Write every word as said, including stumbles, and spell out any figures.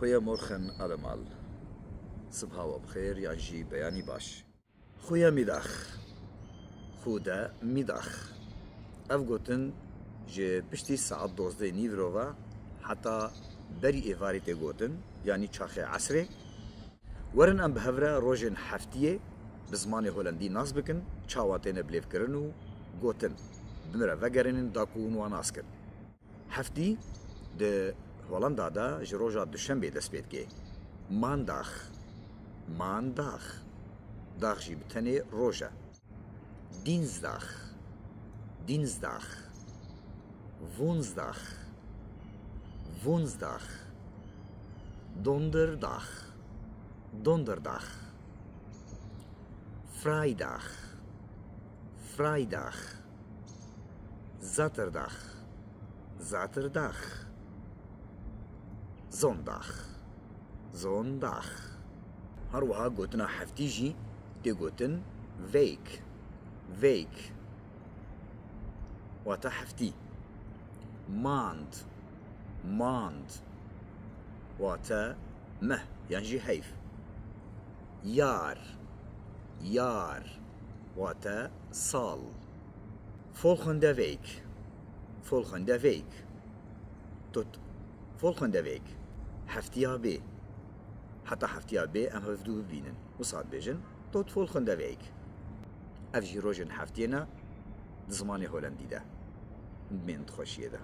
Goeiemorgen allemaal. Sibha we bi xêr yan jî beyanî baş. Goeiemiddag. Goeiemiddag. Ev gotin ji piştî saet dozdeh nîvro ve heta berî êvarî tê gotin, yanî çaxê esrê. Werin em bi hev re rojên heftiyê bi zimanê holandî nas bikin, çawa têne bilêvkirin û gotin. Bi min re vegerînin da ku hûn wan nas kin. Heftî di Holanda de ji roja duşembê dest pê dike. Maandag, maandag. Dag jî bi tenê roj e. Dinsdag, dinsdag. Woensdag, woensdag. Donderdag, donderdag. Vrijdag, vrijdag. Zaterdag, zaterdag. Zondag, zondag. Her wiha gotina heftî jî tê gotin week, week. Wate heftî. Maand, maand. Wate meh yan jî heyv. Jaar, jaar. Wate sal. Volgende week, volgende week. Tot volgende week. Heftiya bê. Heta heftiya bê em hevdû bibînin. Wisa dibêjin, tot volgende week. Ev jî rojên heftiyê ne di zimanê holandî de. Hûn bimînin di xweşiyê de.